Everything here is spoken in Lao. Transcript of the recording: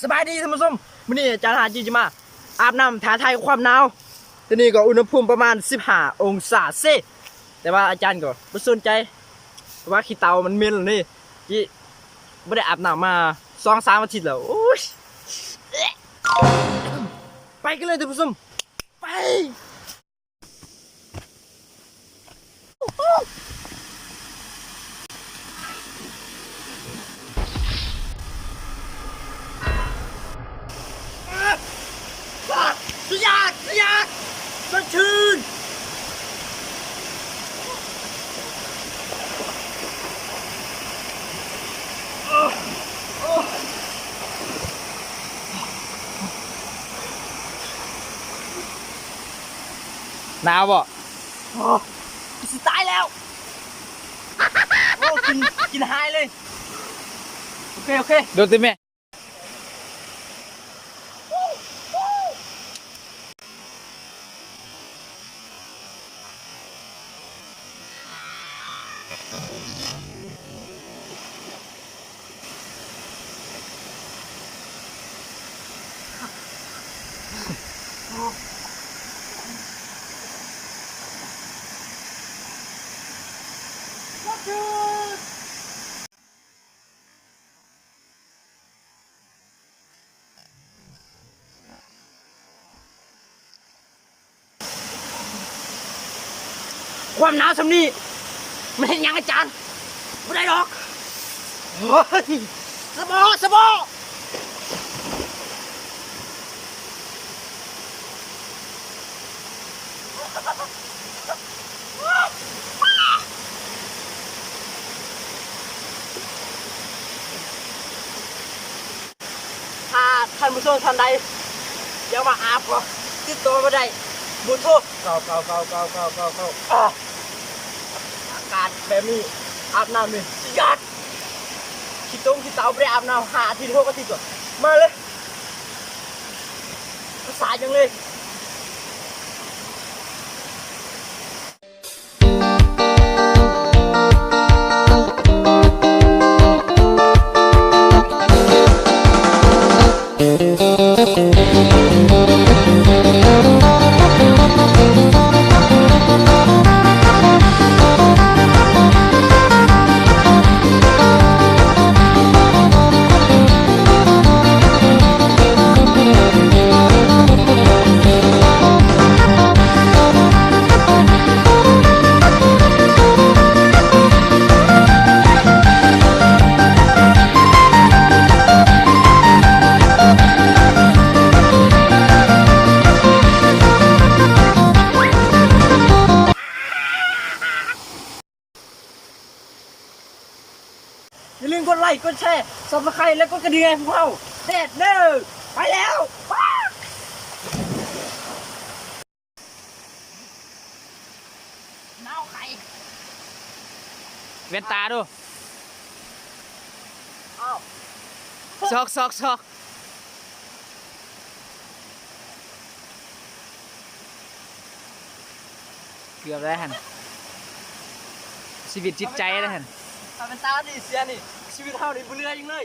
ສະບາຍດີທ່ານຜູ້ຊົມ, ມື້ນີ້ອາຈານຫາຈີຈະມາອາບນ້ຳທ້າທາຍຄວາມໜາວ. ຕອນນີ້ກໍອຸນຫະພູມປະມານສິບຫ້າອົງສາເຊ, ແຕ່ວ່າອາຈານກໍບໍ່ສົນໃຈ ເພາະວ່າຂີ້ເຕົາມັນເໝັນແລ້ວນີ້, ຈີບໍ່ໄດ້ອາບນ້ຳມາສອງສາມອາທິດແລ້ວ. ໂອ້ຍ ໄປກັນເລີຍທ່ານຜູ້ຊົມ, ໄປ. ສະຫຍາດ ສະຫຍາດ ສົດຊື່ນ. ໜາວບໍ່? ໂອ້ ຊິຕາຍແລ້ວ. ໂອ້ ກິນ ກິນຫາຍເລີຍ. ໂອເຄ ໂອເຄ ໂດດຕິແມ່. ຄວາມໜາວສ່ຳນີ້ ມັນເຮັດຫຍັງອາຈານ? ບໍ່ໄດ້ດອກ. ໂອ້ຍ ສະເບາະ ສະເບາະ. ຖ້າທ່ານຜູ້ຊົມທ່ານໃດຢາກມາອາບກໍຕິດຕໍ່ມາໄດ້ ເບີໂທ ເກົ້າເກົ້າເກົ້າ. ອາ ອາກາດແບບນີ້ອາບນ້ຳນີ້ສຸດຍອດ. ຂີ້ຕົງຂີ້ເຕົາບໍ່ໄດ້ອາບນ້ຳຫ້າອາທິດ ຫົກອາທິດ ກໍມາເລີຍ. ພາສາຫຍັງເລີຍ. ຢ່າລືມກົດໄລ ກົດແຊ ຊັບສະໄຄຣບ ແລະ ກົດກະດິ່ງໃຫ້ພວກເຮົາແດ່ເດີ. ໄປແລ້ວ. ໜາວໄຂ້. ແວ່ນຕາດູ. ອ້າວ ຊອກ ຊອກ ຊອກ. ເກືອບແລ້ວຫັ້ນ. ຊີວິດຈິດໃຈແລ້ວຫັ້ນ. ຖ້າແວ່ນຕານີ້ເສຍນີ້ ຊີວິດເຮົານີ້ບໍ່ເຫຼືອຫຍັງເລີຍ.